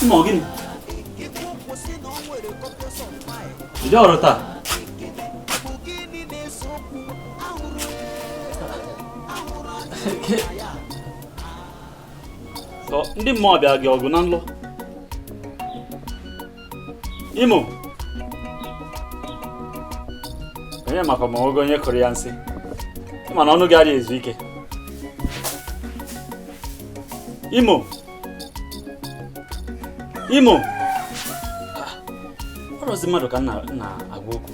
Imo, gịnị? Ị ọrụ taa? Ndị mmụọ bịa gị ọgụ na nlọ. Imo. Onye maka ma ogo onye kụrụ ya nsị. Ị ma na ọnụ gị adịghị ezu ike. Imo. Imo. Ọrọzi mmadụ ka m na-agwa okwu.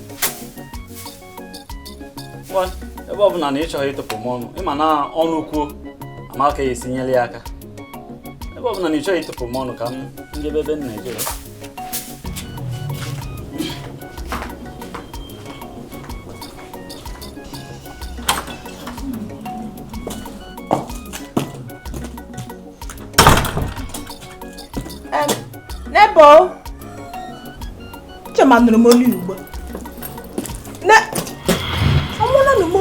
Ebe ọ bụla na ị chọghị ịtụpụ m ọnụ, ị ma na ọnụ kwuo ama ka ya esi nyere ya aka. Ebe ọ bụla na ị chọghị ịtụpụ m ọnụ ka m njebe ebe m na-eje. Nebo Chema nụrụ m olu ugbo ne ọmụla nụ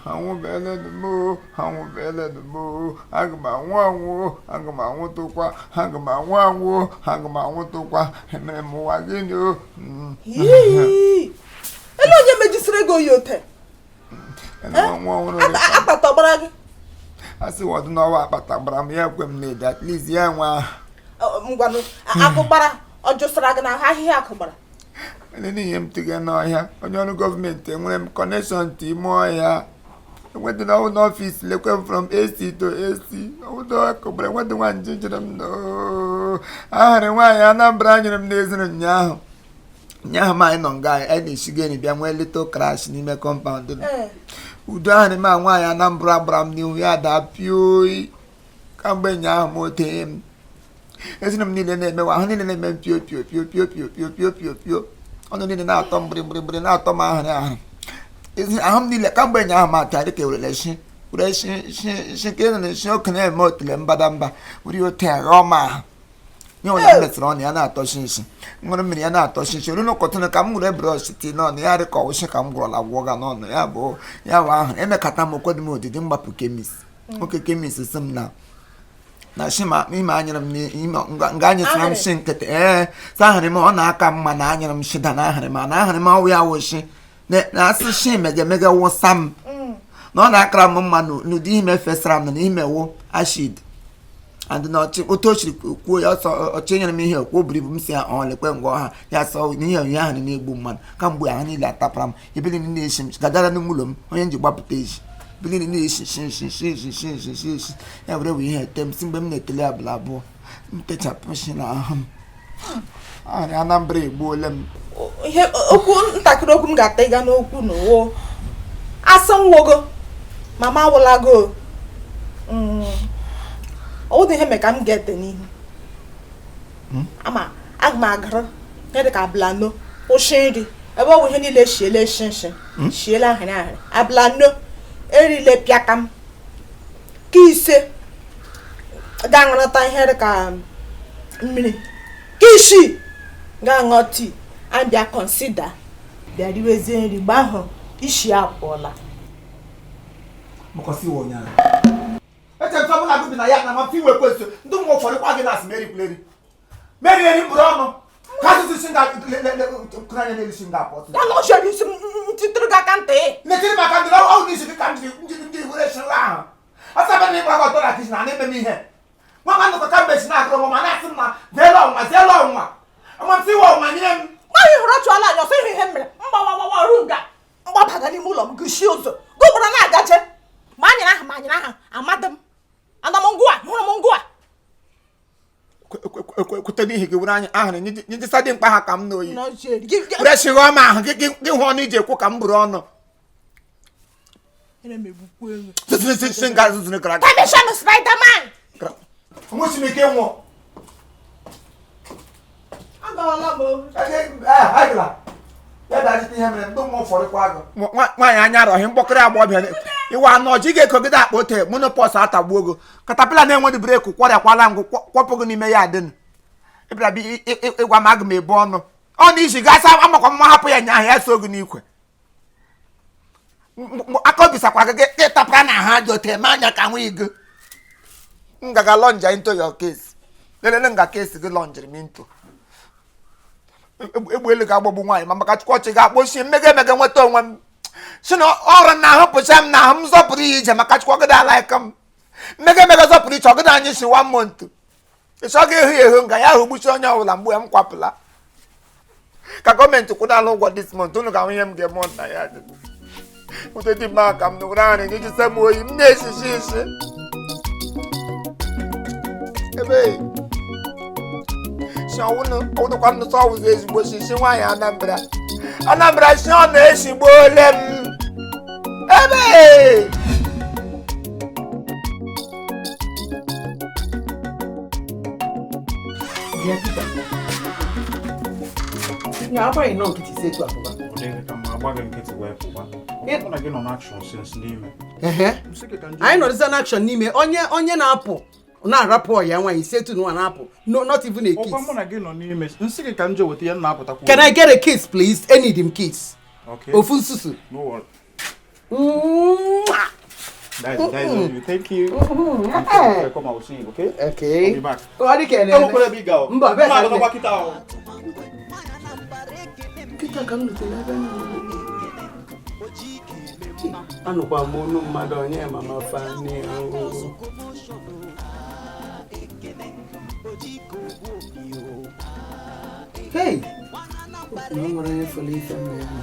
Anwụbeela m, anwụbeela m, aga m anwụ anwụ, aga m anwụtụkwa, aga m anwụ anwụ, aga m anwụtụkwa, emere m ụwa gịnị o? Ele onye mejisiri gị oyi ote? Akpata gbara gị? A sị wọdụ n'ọwa akpata gbara m, ya ekwe m na-ede at least ya nwa. Ngwanụ, akụ gbara, ọ jụsara gị n'ahụ ahịhịa akụ gbara. Ele n'ihe m tụga n'ọhịa, onye ọrụ gọọmenti enwere m connection to ime ọhịa. Enwedị n'ọwụ n'ọfịs lekwe m from AC to AC. Ọwụdọ akụgbara enwedị nwa nje jere m ahụrụ nwaanyị Anambra nyere m n'eziri ụnyaahụ. Ụnyaahụ m anyị nọ nga anyị na-esigo nri bịa nwee little crash n'ime compound. Udo ahụrụ m a nwaanyị Anambra gbara m n'ihu ya daa pioi. Kamgbe ụnyaahụ m otee m. Ezinụlọ m niile na-emewa ahụ niile na-eme m pio pio pio pio pio pio pio pio pio. Ọnụ niile na-atọ m gbịrịgbịrị na-atọ m ahụrụ ahụrụ. Ahụ m niile kamgbe ụnyaahụ m atọ dịka ewere shi were shi shi shi ka ị na shi oke na-eme otule mbadamba were ote aghọ m ahụ. Nye ụlọ m mesịrị ọnụ ya na-atọ shi nshi ṅụrụ mmiri ya na-atọ shi nshi olu n'ụkọtụnụ ka m were brọsh tii n'ọnụ ya dị ka ọwụshi ka m gwọrọla gwọ ga n'ọnụ ya bụ ya bụ ahụ emekata m okwe dị m odidi mgbapụ chemist nwoke chemist sị m na na shi ma ime anyere m n'ime nga anyesara m shi nkịtị ee sa ahụrụ m ọ na-aka mma na anyere m shida na ahụrụ m na ahụrụ m ọwụ ya wụ shi na asị shi mege mege wụsa m na ọ na-akara m mma n'ụdị ime fesara m na ime wụ acid and na ọchị otu o siri kwuo ya ọsọ ọchị nyere m ihe kwuo buru ibu m si ya ọ lekwe ngwa ọha ya sọ n'ihe onyinye ahụ na-egbu mmadụ kamgbe ahụ niile atapara m ebe niile na-eshi m gadara n'ime ụlọ m onye m ji gbapụta eji ebe niile na-eshi shi shi shi shi shi shi shi shi ya were wee ihe ete m si mgbe m na-etele abụla abụọ m techapụ shi n'ahụ m ahụrụ Anambra egbuola m. Ihe okwu ntakịrị okwu m ga-ata ịga n'okwu n'ụwo asị nwogo mama awụlago ọ dị ihe mere ka m ga-ete n'ihu ama aga m agara ihe dịka ablano kwụsị nri ebe ọ bụ ihe niile shiele nshi nshi shiele ahịrị ahịrị ablano erile pịaka m ka ise ga-aṅụrịta ihe dịka mmiri ka isii ga-aṅụ tii anyị bịa consider bịa riwezie nri mgbe ahụ isi apụọla. Eche m sọ na gị bi na ya na ma iwe kwesị ndị ụmụ ụfọdụ kwa gị na asị meri kwuleri meri eri mkpụrụ ọnụ ka asụsụ si nga anya n'elu si nga apụ ya na ọchọrọ isi m titụrụ gị aka ntị netiri maka ndị ọwụ n'isi gị ka m jiri ndị were shịla ahụ asaba na ịgba gị ọtọ na kichin na na-eme m ihe nwa nwa nnụkọ ka mgbe si na-akụrụ nwa ma na-asị m na zeelu ọnwụnwa zeelu ọnwụnwa amasị iwe ọnwụnwa nye m nwaanyị hụrụ ọchụọla anya ọsọ ihe ihe mere mgbawawawa ru nga mgbabaga n'ime ụlọ m gụchie ụzọ gụgbara na-agaje ma anyere ahụ ma anyere ahụ amadị m ana m ngwa hụrụ m ngwa ekwute n'ihi gị were anya ahụrụ nyejisa dị mkpa ha ka m n'oyi were shighe ọma ahụ gị hụ ọnụ iji ekwu ka m buru ọnụ onwesi m ike nwụọ nwaanyị anya arọghị mkpọkịrị agbọbịa ịwa anụ ọjị ga-ekogide akpa ote monopọs atagbuo ogo katapila na-enweghị breki kwọrịakwala ngụ kwọpụ gị n'ime ya adịnụ ịbịara ịgwa m aga m ebu ọnụ ọ na isi gasị amakwa mma hapụ ya nyaahụ ya so gị n'ikwe aka obi sakwara gị gị tapara na ha dị ote eme anya ka nwa igo m gaga lọnja into your case. Lelele nga ka esi gị lọnjiri m into egbe elu ga-agbagbu nwaanyị ma maka chukwu ọchị ga-akpọchie mmega emega nweta onwe m si na ọrụ na ahụ pụcha m na ahụ m zọpụrụ ya ije maka chukwu ọgịda ala aka m mmega emega zọpụrụ iche ọgịda anyị si one month ịchọ ga ehu ehu nga ya ahụ gbuchi onye ọbụla mgbe m kwapụla ka gọọmenti kwụdala ụgwọ this month unu ga-ahụ ihe m ga-eme na ya dị ụtọ dị mma ka m nụrụ arị gị jise m oyi m na-esisi isi ebe si ọwụnụkwa nnụsọ ọwụzụ ezigbo sisi nwaanyị Anambra Anambra si ọ na-esigbo ole m ebe. Ya agbaghị nọ nkịtị si etu apụba. Ọ dịghị ka ma agba gị nkịtị wee pụba. Ọ bụ na gị nọ n'action since n'ime. Anyị nọrịza n'action n'ime onye onye na-apụ na-arapụ ọya nwaanyị si etu nwa na-apụ, no, not even a kiss. Ọkwa mụ na gị nọ n'ime, nsị gị ka m jee weta ihe m na-apụtakwa. Can I get a kiss, please? I need him kiss. Okay. Ofu nsusu. No worry. Mwah. That is on you. Thank you. Okay. Come, I will see you, okay? Okay. I'll be back. Ọ dị ka ị Enwekwara ebe ị ga o. Mba, bịa ka Mma nne. kịta o. Nkịta ka m rutere ebe m nọ. Anụkwa m olu mmadụ onye mama fani o. Hey! Na o nwere onye fọrọ ife m na-eme.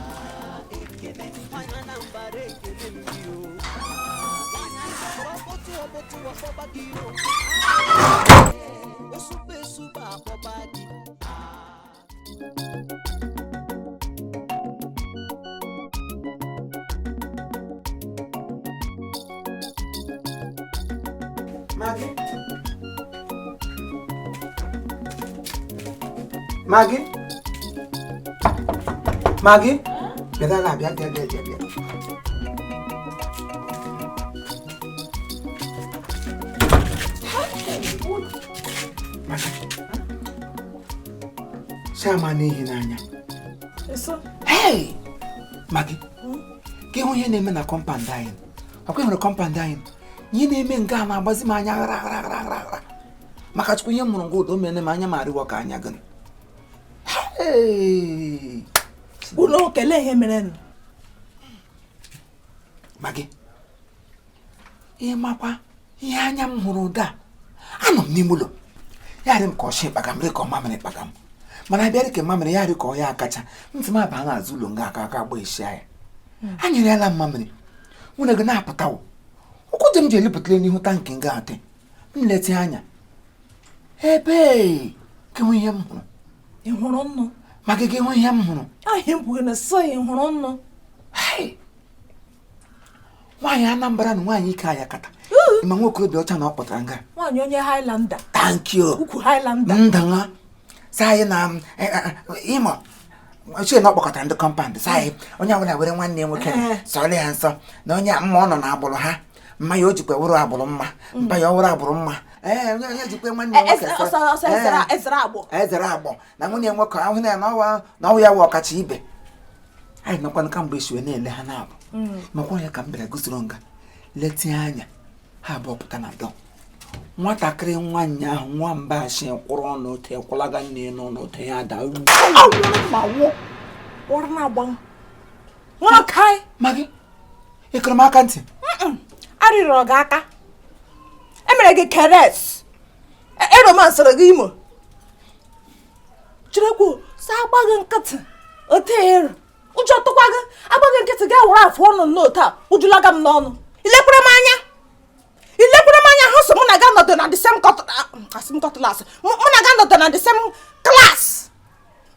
Maggie? Maggie? Maggie? Bịa ala, bịa bịa bịa bịa bịa. Maggie. Shama n'ihi n'anya. Hey! Maggie, ka ịhụ ihe na-eme na compound anyị. Ọkwa nwere compound anyị. Ihe na-eme nke a na-agbazi m anya aghara aghara aghara aghara aghara. Maka chukwu ihe m mụrụ ngwa ụda o mere m anya m arịwọ ka anya gịnị. Hey! Unu kelee ihe mere nụ. Maggie, ihe makwa ihe anya m hụrụ ụda anọ m n'ime ụlọ ya rị m ka ọchị kpagam rị ka ọ mamịrị kpagam mana abịa rị ka mamịrị ya rị ka ọ ya akacha ntị m aba n'azụ ụlọ nga aka aka agba isi ya anyere m mamịrị nwunye gị na-apụtawo ụkwụ dị m ji elipụtara n'ihu tankị nga atị m leta anya ebe ka hụ ihe m hụrụ. Ị hụrụ nnụ? Maka gị hụ ihe m hụrụ. Ahịa m kwuru na sọ ị hụrụ nnụ. Hey! Nwaanyị Anambra na nwaanyị ike aya kata ma nwa okorobịa ọcha na ọ kpọtara nga Nwaanyị onye Highlander. Thank you. Ukwu Highlander. Ndanga sị anyị na ịmụ ochie na ọ kpọkọtara ndị compound sị anyị onye ọbụla were nwanne ya nwoke sọrọ ya nsọ na onye mma ọ nọ na agbụrụ ha mma ya o jikwa wụrụ agbụrụ mma mpa ya ọ wụrụ agbụrụ mma ee onye onye jikwa nwanne ya nwoke Ezere agbụ. Ezere agbụ na nwunye nwoke ahụ na ya na ọwa ya wụ ọkacha ibe anyị nọkwanụ kamgbe esi wee na-ele ha na-abụ makwa ya ka m bịara gosoro nga letie anya ha abụọ pụta na dọ nwatakịrị nwaanyị ahụ nwamba asị kwụrụ ọnụ ote kwụlaga nne n'ụlọ ote ya da Ụra na-agba nwoke. Maggie, ịkụrụ m aka ntị. Arịrịọ gị aka emere gị keres eromansịrị gị imo chirekwu sa agba gị nkịtị ote eru ụjọ tụkwa gị agba gị nkịtị gị wụrụ afụ ọnụ nnọọ taa ụjụlaga m n'ọnụ ilekwere m anya ilekwere m anya hụ so mụ na gị nọdụ na the same cutlass mụ na gị nọdụ na the same class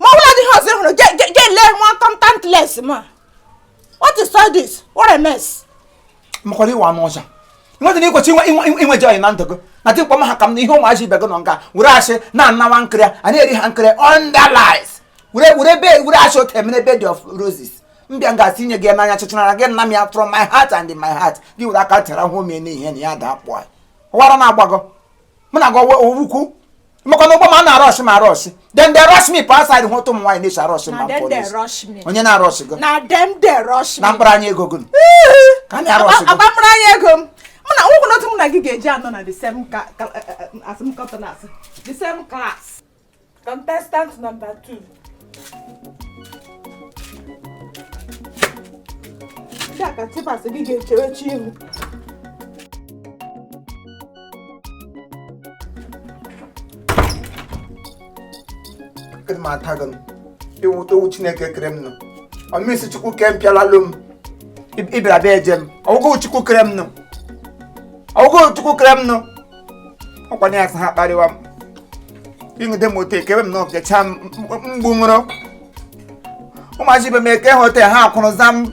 ma ọ bụla dị ihe ọzọ ị hụrụ ga-ele nwa contact lens ma. What is all this? What a mess. Makwara ịwa anụ ọcha nwetara na ikwechi inwe joy na ndụ gị na dimkpa m ha ka m na ihe ụmụazị ibe gị nọ nga were asị na-anawa nkịrị a na-eri ha nkịrị under lies were were be were asị otu emere bed of roses mbịa nga asị inye gị n'anya chịchịnara gị nna m ya from my heart and in my heart gị were aka tịara hụ omie n'ihe na ya daa kpụọ wara na-agbagọ mụ na gị owukwu maka na ụgbọ ma a na-arọshị m arọshị then they rush me outside hụ otu ụmụ nwaanyị na-esi arọshị ma Na them they police rush me. onye na-arọshị gị Na them they rush na me. mkpụrụ anya ego gị ka a na-arọshị gị Agba mkpụrụ anya ego m. Mụ na nwoke n'otu mụ na gị ga-eji anọ na the same asịmkọtọ the same class. Contestant number 2. Ndị a ka tipas gị ga-echewe chi ihu. Kedụ m ata gị iwu Chineke kere m nụ ọmịsị Chukwu ke m pịalalụ m ịbịara bịa eje m ọgwụgwụ Chukwu kere m nụ ọgwụgwụ Chukwu kere m nụ ọkwa ya sị ha kparịwa m ịṅụde m otu ekewe m na okecha m mgbu nwụrụ ụmụazị ibe m eke ha ote ha akwụrụza m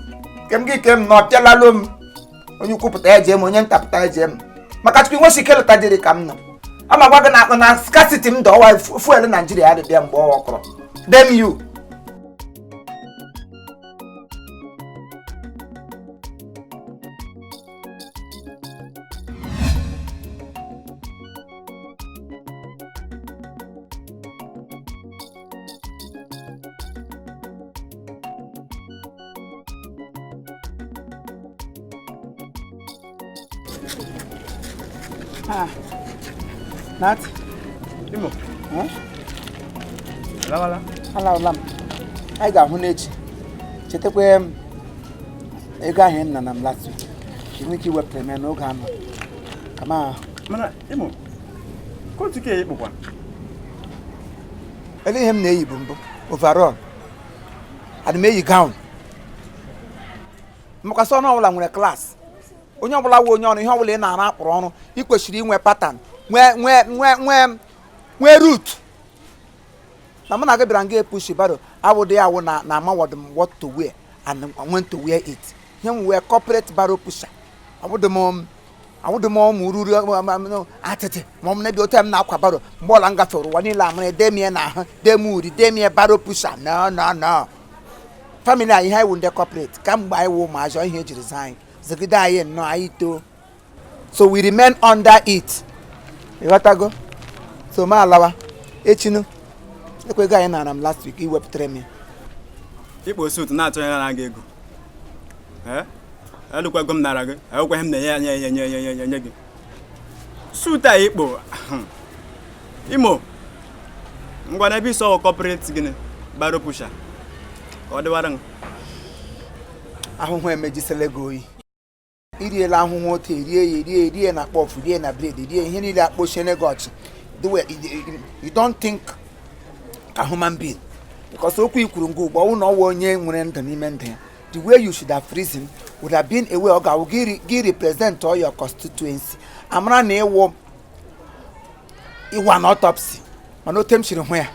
ke m gị ke m na ọ pịalalụ m onye ukwu pụta eje m onye nta pụta eje m maka Chukwu nwesi ike lụta dịrị ka m nọ ama gwa gị na akụ na scarcity m dọwa fuel Naijiria adịbịa mgbe ọ kọrọ damn you. Ah, Nat. Imo. Eh? Alawala. Alawala m. Anyị ga-ahụ n'echi. Chetakwa m ego ahụ m nana m last week. Enwe ike iwepụtara m ya n'oge anọ. Kama. Mana Imo, kootu ka ekpokwa. Ele ihe m na-eyi bụ mbụ overall. Ana m eyi gown. Makwasị ọnụ ọbụla nwere klaasị. Onye ọbụla wụ onye ọrụ ihe ọbụla ị na-ara akpụrụ ọrụ ị kwesịrị inwe pattern nwee nwee nwee nwee nwee root na mụ na gị bịara nga epushi baro awụdị awụ na na amawọdụ m what to wear and when to wear it ihe m wee corporate barrow pusher awụdị m ụmụ ruru atịtị ma ọ m na-ebi otu m na-akwa baro mgbe ọla m gafere ụwa niile amara demie na ahụ dem uri demie barrow pusher no no no family anyị ihe anyị wụ ndị corporate kamgbe anyị wụ ụmụazị ihe ejiri zaa anyị zigide anyị nnọọ anyị too so we remain under it ịghọtago so ma alawa echinu ekwe ego anyị nara m last week iwepụtara m ya ikpo suit na-atụ anya na gị ego elukwa ego m nara gị ekweghị m na-enye nye nye nye nye nye gị suit a ikpo Imo ngwa na ebe isi ọwụ corporate gịnị barrow pusher ka ọ dịwara m ahụhụ emejisela gị oyi iriela ahụhụ otu erie ya erie erie na kpọfụ rie na bred rie ihe niile akpọchiene gị ọchị you don't think ka human being because okwu i kwuru ngwa ugbo ọnwụ na ọwụ onye nwere ndụ n'ime ndụ ya the way you should have reasoned would have been a way ọ ga-awụ gị represent all your constituency amara na ịwụ ịwa na autopsy mana ote m siri hụ ya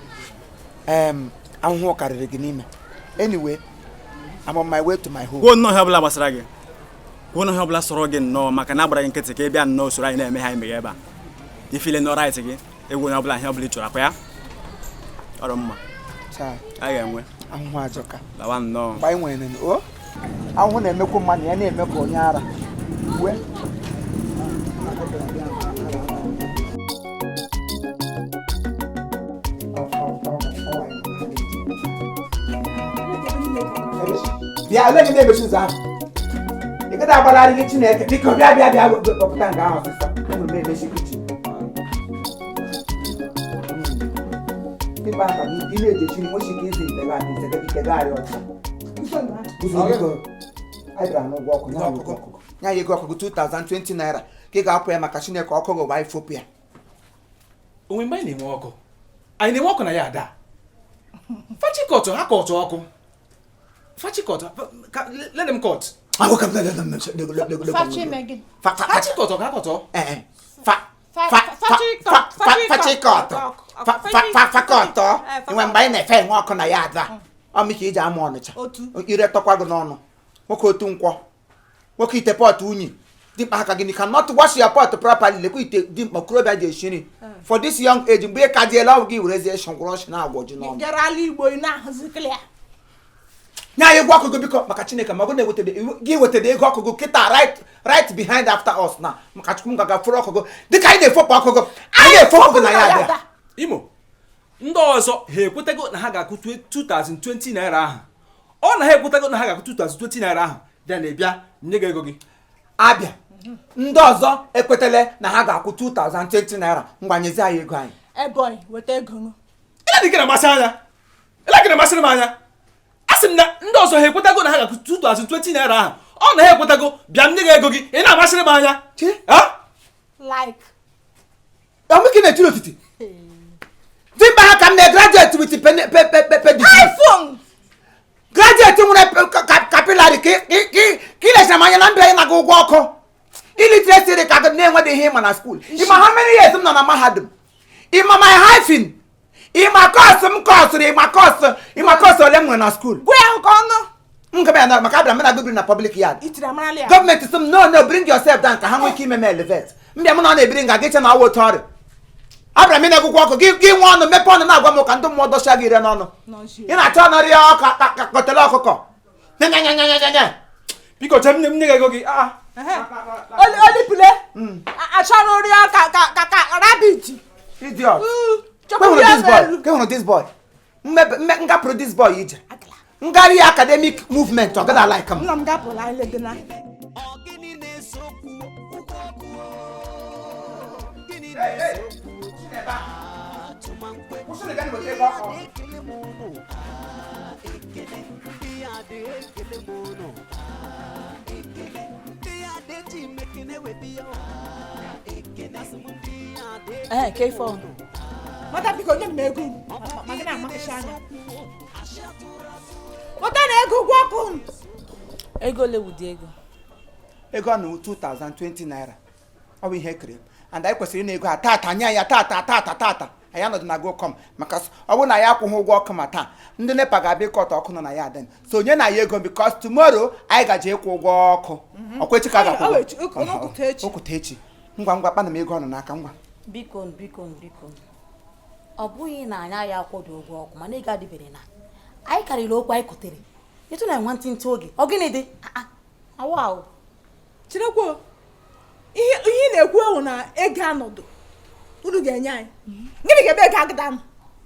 ahụhụ karịrị gị n'ime anyway I'm on my way to my home. Kwuo nnọọ ihe ọbụla gbasara gị kwuo nnọọ ihe ọbụla sọrọ gị nnọọ maka na agbara gị nkịtị ka ị bịa nnọọ usoro anyị na-eme ha emeghe ebe a ifile nọ right gị egwu onye ọbụla ihe ọbụla ị chọrọ akwa ya ọrụ mma a ga-enwe ahụhụ ajọka lawa nnọọ mgbe anyị nwere o ahụhụ na-emekwu mmadụ ya na-eme ka onye ara uwe bịa ole gị na-emechi ụzọ ahụ ị gaghị agbalarị gị Chineke biko bịa bịa bịa kpọpụta nga ahụ ọsịsọ enwere m emechi kichin ịkpa aka gị ị na-eji chiri nwechi ike izi ite gị ite gị ite gị ọcha ụzọ biko anyị bịara n'ụgwọ ọkụ nye anyị ego ọkụ 2020 naira ka ị ga-akwụ ya maka Chineke ọkụ gị gba ifopụ ya onwe mgbe anyị na-enwe ọkụ anyị na-enwe ọkụ na ya ada fachikọtụ ha kọtụ ọkụ fachikọtụ let them cut fachikọtụ ha kọtụ fachikọtụ fakọtọ enwe mgbe anyị na-efe enwe ọkụ na ya ada ọmị ka iji ama Ọnịcha ire tọkwa gị n'ọnụ nwoke otu nkwọ nwoke ite pọtụ unyi dimkpa aka gị cannot wash your pot properly lekwa ite dimkpa okorobịa ji esi nri for this young age mgbe ị ka dị elu ọgwụ gị werezie shọngwụrọ shi na-agwọ ji n'ọnụ nye anyị ego ọkụ gị biko maka Chineke ma ọ bụ gị wetara ego ọkụ gị kịta right behind after us na maka Chukwu m ga fụrụ ọkụ gị dịka anyị na-efopụ ọkụ gị anyị na-efopụ gị na ya abịa Imo ndị ọzọ ha ekwetego na ha ga-akwụ 2020 naira ahụ ọ na ha ekwetego na ha ga-akwụ 2020 naira ahụ bịa na ịbịa nye gị ego gị abịa Ndị ọzọ ekwetele na ha ga-akwụ 2020 naira. Ngwa, nyezi anyị ego anyị. Ebonyi, weta ego m. Ele dị na-amasị anya, ele gị na-amasịrị m anya. A sị m na ndị ọzọ ha ekwetago na ha ga-akwụ 2020 naira ahụ. Ọ na ha ekwetago, bịa m nye gị ego gị, ị na-amasịrị m anya. Chi? Ha? Like Ọmụke na-etiri otiti dimkpa ha ka m na-graduate with pedigree. iPhone. Graduate nwere capillary ka ị lechara m anya na mbịa anyị na-aga ụgwọ ọkụ. Illiteracy dị ka gị na-enweghị ihe ịma na school. Ịma how many years m nọ na mahadum? Ịma my hyphen? Ịma course m kọsụrụ? Ịma course? Ịma course ole m nwere na school? Gwa ya nke ọnụ. M gaba ya na maka abịara m na gobiri na public yard. Itiri amarala ya. Gọọmenti sị m, "No, no, bring yourself down," ka ha nwee ike ime m elevate. Mbịa m na ọ na-ebiri nga gị che na ọwa otu ọrịa abịara m ịna-egwụkwọ ọkụ gị. Gị nwe ọnụ, mepe ọnụ na-agwa m ka ndị mmụọ dọcha gị ire n'ọnụ. Ị na-achọ ọnụ rịa ọka ka kọtele ọkụkọ nya. Biko, chee m nye gị ego gị, ah. Olipule achọrọ rịọ ka ka rabbit. Idiot. Chọkwa. Ke hụrụ this boy? Elu. Ke hụrụ this boy? Ngapụrụ this boy ije ngari ya academic movement, ọ gada like m. Nna m gapụrụ anyị ledena. Gịnị na-ese okwu ụgwọ ọkụ? Gịnị na-ese okwu atụmankwe? Ihe a na-ekele m ụnụ, ekele. Ihe a na-ekele m ụnụ, ekele. Ndị a na-eji mekene webe ya, ekele. Asị m ndị a Ee, ka ife ọnụ. Nwata, biko nye m ego m ma gị na-amakịcha anya. Nwata na ego ụgwọ ọkụ m. Ego ole wụdị ego? Ego ọ na 2020 naira, ọ bụ ihe ekere and anyị kwesịrị ịna ego a tata. Nye ya tata tata tata. Anyị anọdụ na gocom maka ọ bụrụ na ya akwụghị ụgwọ ọkụ ma taa, ndị NEPA ga-abịa ịkọta ọkụ nọ na ya adị. So onye na ya ego, because tomorrow anyị gaje ịkwụ ụgwọ ọkụ. Ọkwa echi ka a ga-akwụ Ọ ụgwọ. wụ echi, ụkwụta echi. Ụkwụta echi. Ngwa ngwa, kpana m ego ọ nọ n'aka, ngwa. Biko, biko, biko, ọ bụghị na anyị agha akwụdo ụgwọ ọkụ, mana ego adịbere na anyị karịrị okwu anyị kotere ịtụ na nwantịntị oge. Ọ gịnị dị? Ah, ah, awa ahụ. Chirekwo, ihe ị na-ekwu ewu na ego anọdụ unu ga-enye anyị, gịnị ga-eme ego agụda nụ?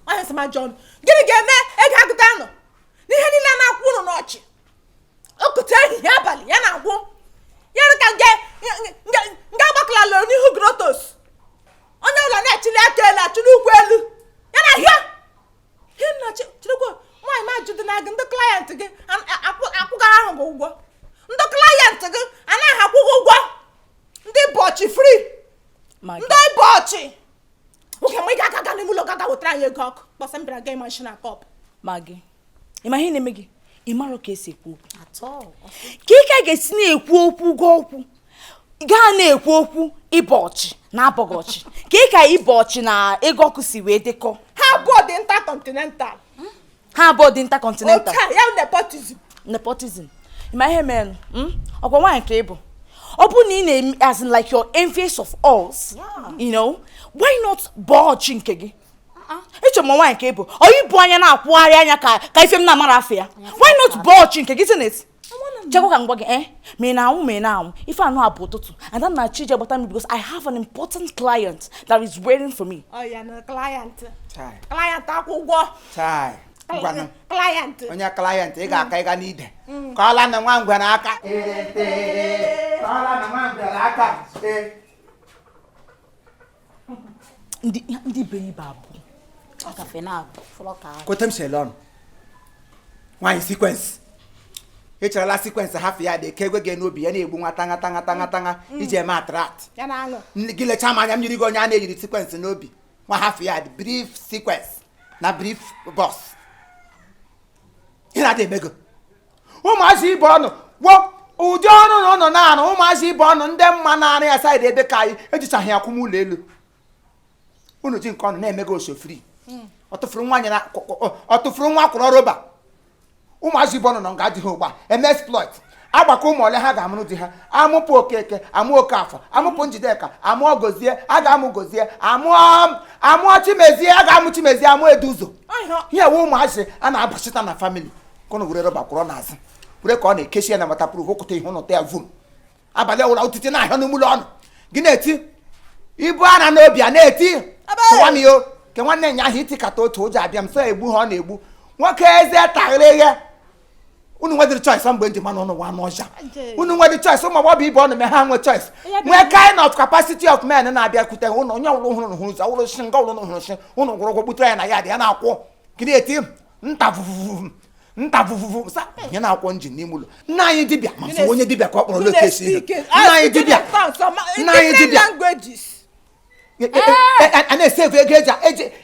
Onye sị ma jụọ ọnụ, gịnị ga-eme ego agụda nụ n'ihe niile a na-akwụ unu n'ọchị okute ehihie abalị ya na-agwụ ya dị ka nge agbakọla n'ihu grotos. Onye ụlọ na-echili aka elu, achịli ụkwụ elu ya na ahịa ihe nna. Chirekwo, nwaanyị m ajụdị na gị, ndị client gị akwụgara ahụ gị ụgwọ? Ndị client gị anaghị akwụ gị ụgwọ? Ndị bọchị free. Ma gị ndị bọchị nwoke, mgbe ị ga-aga aga n'ime ụlọ gaga wetara anyị ego ọkụ kpọsa m bịara ga machine na kọp. Ma gị, ị ma ihe na-eme gị? Ị marọ ka esi ekwu okwu. Atọ. Ka ike ga-esi na-ekwu okwu ụgwọ okwu gaa na-ekwu okwu ịbọ ọchị na abọghị ọchị, ka ị ka ịbọ ọchị na ego ọkụ si wee dịkọ. Ha abụọ dị intercontinental. Ha abụọ dị intercontinental. Otu a, ya nepotism. Nepotism. Ị ma ihe mere? Ọkwa nwaanyị ka ị bụ. Ọ bụ na ị na-eme as in like you're envious of us, why not bọọ ọchị nke gị? Ịchọ ma nwaanyị ka ị bụ, ọ ịbụ anya na-akwụgharị anya ka ife m na-amara afọ ya. Why not bọọ ọchị nke gị? Isn't chekwa ka m gwa gị, ma ị na-anwụ, ma ị na-anwụ ife anụ a bụ ụtụtụ and I'm na chi je gbata m because I have an important client that is waiting for me. Ọ ya na client. Chai. Client akwụ ụgwọ. Chai, ngwanụ. Client. Onye client, ị ga-aka ịga n'ide ka ọla na nwa ngwere aka, ka ọla na nwa ngwere aka. Ee. Ndị iberibe abụọ. Agafe na fụlọ ka ahụ. Kote m si ele ọnụ nwaanyị sequence, ị cherela sequence hafụ ya dị ka egwe gị n'obi ya na-egbu nwa tanga tanga tanga tanga iji eme attract. Ya na aṅụ. Gị lechaa m anya m yiri gị onye a na-eyiri sequence n'obi nwa hafụ ya dị brief sequence na brief boss. Ị na-adị emego ụmụazị ibe ọnụ gwọ ụdị ọrụ na ọ nọ na-arụ. Ụmụazị ibe ọnụ ndị mma na-arụ ya side ebe ka anyị ejichaghị ya akwụm ụlọ elu. Unu ji nke ọnụ na-emego osofri. Ọ tụfuru nwa nyere, ọ tụfuru nwa kwụrụ rọba. Ụmụazị ibe ọnụ nọ nga adịghị ụgba eme exploit agbakọ ụmụ ole ha ga-amụrụ di ha. Amụpụ Okeke, amụ Okafọ, amụpụ Njideka, amụọ Gozie, a ga-amụ Gozie, amụọ amụọ Chimezie, a ga-amụ Chimezie, amụọ Eduzo. Ihe ewe ụmụazị a na-abachita na family kụnụ were rọba kwụrọ n'azụ were ka ọ na-ekechi ya na waterproof ụkụta ihe ụnụta ya vum abalị ọwụla otiti na-ahịa n'ime ụlọ ọnụ gị na-eti ibu ara n'obi a na-eti tụwamio ke nwanne nya ahụ itikata otu ụjọ abịa m so egbu ha. Ọ na-egbu nwoke eze taghịrị eghe. Unu nwedịrị choice mgbe njem anọ n'ụwa anụ ọcha. Unu nwedị choice ụmụ agbọghọ ibe ọnụ mee ha nwe choice. Nwee kind of capacity of men na-abịakwute ụnụ onye ọwụrụ hụrụ hụrụ ụzọ ọwụrụ shi nga ọwụrụ hụrụ shi ụnụ gwụrụ ụgwọ gbutere ya na ya dị ya na-akwụ gịnị eti nta vuvuvu nta vuvuvu sa ihe na-akwọ njin n'ime ụlọ nna anyị dibịa ma sọ onye dibịa ka ọ kpọrọ lokesi ihe nna anyị dibịa nna anyị dibịa a na-esevu ego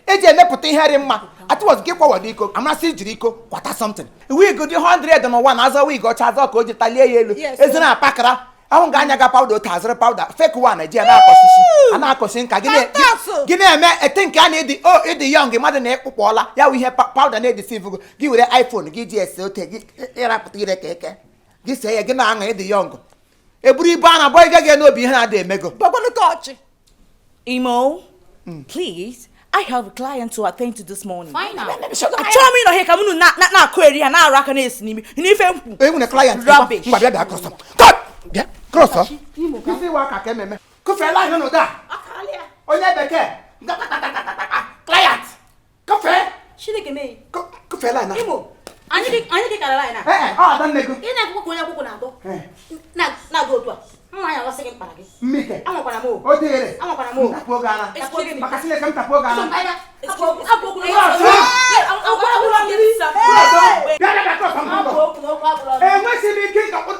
eji emepụta ihe dị mma atụwọz gị kwawado iko amasị ijiri iko kwata something wig dị 100 n'ụwa na azọ wig ọcha azọ ka o ji talie ya elu ezi na apakara ahụ ga anya ga pawuda otu azụrụ pawuda fake one eji ya na-akọsisi a na-akọsi nka gị na-eme ete nke a na-edi o ịdị yọng mmadụ na-ekpụkpọla ya wụ ihe pawuda na-edisivu gị were iPhone gị ji ese ote gị ịrapụta ire ka eke gị see ya gị na-aṅụ ịdị yọng eburu ibu a na-abọ ịga gị n'obi ihe na-adị emego. Imo, please, I have a client to attend to this morning. Fine now. Achọrọ m ịnọ here ka m unu na-akụ eri ha na-arụ aka na-esi n'imi. N'ife mkpu. Enwere client. Rubbish. Ngwa bịa bịa cross. Bịa cross. Isi wa aka ka ememe. Kụfee line n'ụda. Onye bekee. Client. Kụfee. Chineke mee. Kụfee line. Imo. Anyị dị kara line a. Ee, ọ ada nne gị. Ị na-akwụkwọ onye akwụkwọ na-atọ. Na-aga otu a. Nwa ya ọsị gị mkpara gị. Mmike. Anwakwara m o. O dere. Anwakwara m o. Ntapụ oge ara. Maka Chineke m tapụ oge ara. Enweghị m ike ịdọkpụ.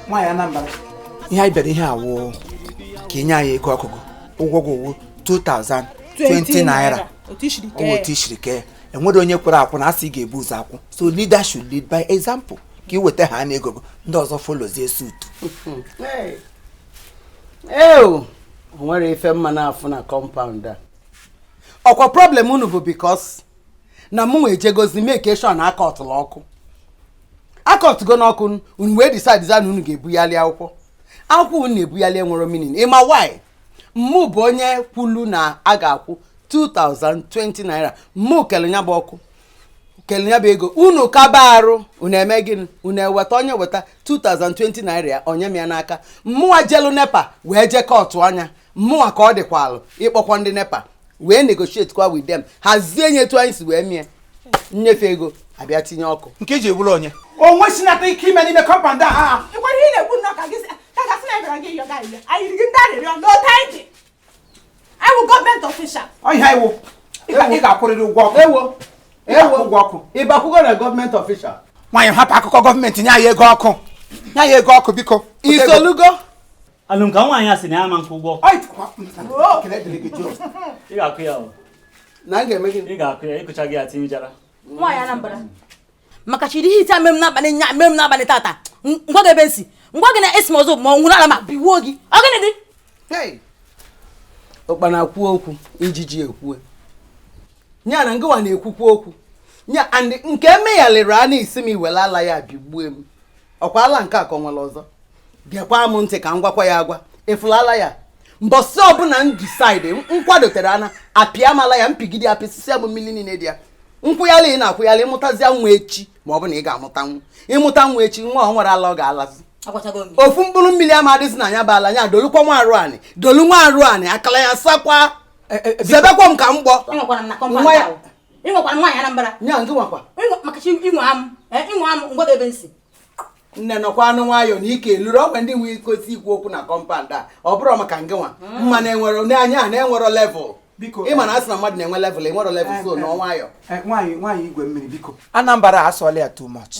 Nwaanyị Anambra ihe anyị bịara ihe awụ ka inye anyị ego ọkụkụ ụgwọ gị owu 2020 naira otu isiri kee enwere onye kwere akwụ na asị ị ga-ebu ụzọ akwụ so leader should lead by example ka ị weta ha na ego ndị ọzọ folozie suit. Eo o nwere ife mma na-afụ na compound a ọkwa problem unu bụ because na mụ nwe ejegozi make sure na akọtụla ọkụ akọtụgo n'ọkụ unu wee decide na unu ga-ebugharị akwụkwọ akwụkwọ unu na-ebugharị enwere meaning ịma why mụ bụ onye kwulu na a ga-akwụ 2020 naira mụ kele ya bụ ọkụ kele ya bụ ego unu kaba arụ unu eme gịnị unu eweta onye weta 2020 naira ya onye m ya n'aka mmụwa jelu nepa wee jee kọtụ anya mmụwa ka ọ dịkwalụ ịkpọkwa ndị nepa wee negotiate kwa with them hazie nye etu anyị si wee mie nnyefe ego abịa tinye ọkụ nke eji egburu onye onwe sinata ike ime n'ime kọmpand a ịkwara ihe na-ekwu nnọọ ka gị ka gasị na ịbịara gị yọga iyo anyị yiri gị ndị arịrịọ n'otu anyị dị anyị wụ gọọmenti ọfishal ọ ihe iwu ị ga-akwụrịrị ụgwọ ọkụ ewo ewo ụgwọ ọkụ ịbakwugo na gọọmenti ọfishal nwaanyị hapụ akụkọ gọọmenti nye anyị ego ọkụ nye anyị ego ọkụ biko isolugo alụm ka nwaanyị a sị na ya ama nkwụ ụgwọ ị ga-akụ ya na ga-eme gịnị ị ga-akụ ya ịkụcha gị ya tinyejara nwaanyị Anambra maka chiri ihe ite mem n'abalị nya mem n'abalị tata ngwa gị ebe nsi ngwa gị na esi m ọzọ ma ọ nwụrụ ala ma biwuo gị ọ gịnị dị ụkpana kwuo okwu ijiji ekwue nya na ngịwa na-ekwukwu okwu nya and nke emeghalịrị a na-esi m iwere ala ya bigbue m ọkwa ala nke a ka ọ nwere ọzọ bịakwa m ntị ka m gwakwa ya agwa ịfụla ala ya mbọsị ọbụla m decide nkwadotere ana apịa m ala ya mpigide apịsịsịa m mmiri niile dị ya nkwụghalị ị na-akwụghalị ịmụtazịa nwa echi ma ọ bụ na ị ga-amụta nwa ịmụta nwa echi nwa ọ nwere ala ọ ga-alazi ofu mkpụrụ mmiri ama adịzi na ya bụ ala ya dolukwa nwa arụ anị dolu nwa arụ anị akala ya sakwa zebekwa m ka m gbọ nwa ya ịnwekwara nwaanyị Anambra nya ngị nwakwa maka chi inwe am inwe am ngwa gị ebe nsi nne nọkwa anụ nwayọ na ike eluru ọgwe ndị nwe ikosi ikwu okwu na kọmpand a ọ bụrụ maka ngị nwa mma na-enwero n'anya a na-enwero level ịma na asị na mmadụ na-enwe level enwero level so nọ nwayọ nwaanyị nwaanyị igwe mmiri biko Anambra asọla ya too much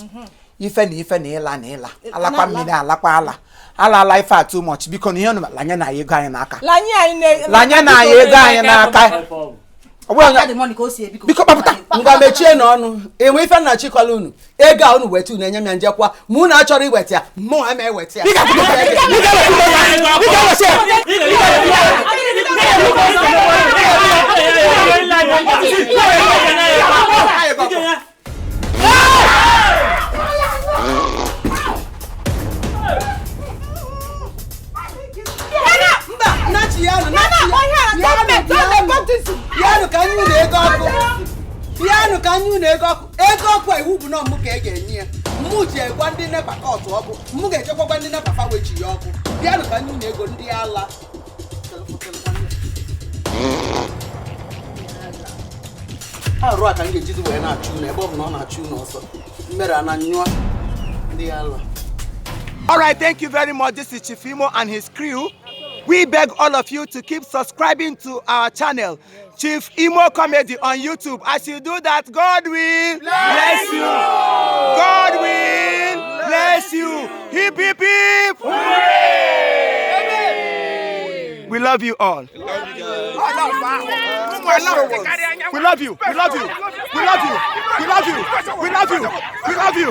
ife na ife na ịla na ịla alakwa mmiri alakwa ala Alala ife a too much. Biko na ihe unu lanye na anyị ego anyị n'aka. Lanye anyị na Lanye na anyị ego anyị n'aka. Ọ bụghị onye- The money ka o si ebiko. Biko kpapụta. Ngwa, mechie n'ọnụ. Enwe ife nna chikọla unu ego a, unu weta, unu enye m ya njekwa. Mụ na achọrọ iweta ya, mụ ama eweta ya. Ị ga-eweta ya. Mba, nachi ya nụ, nachi ya. Bịanụ ka anyị unu ego ọkụ. Bịanụ ka anyị unu ego ọkụ. Ego ọkụ a, iwu bụ na mụ ka e ga-enye ya. Mụ ji egwa ndị NEPA kọtụ ọkụ, mụ ga-echekwakwa ndị NEPA fa wechi ya ọkụ. Bịanụ ka anyị unu ego, ndị ala. Arụ a ka m ga-ejizi wee na-achụ unu ebe ọ bụ na ọ na-achụ unu ọsọ mmere a na nyụọ, ndị ala. All right, thank you very much. This is Chief Imo and his crew. We beg all of you to keep subscribing to our channel, Chief Imo Comedy on YouTube. As you do that, God will bless you. God will bless you. Hip, hip, hip. Hooray! We love you all. We love you. We love you. We love you. We love you. We love you. We love you.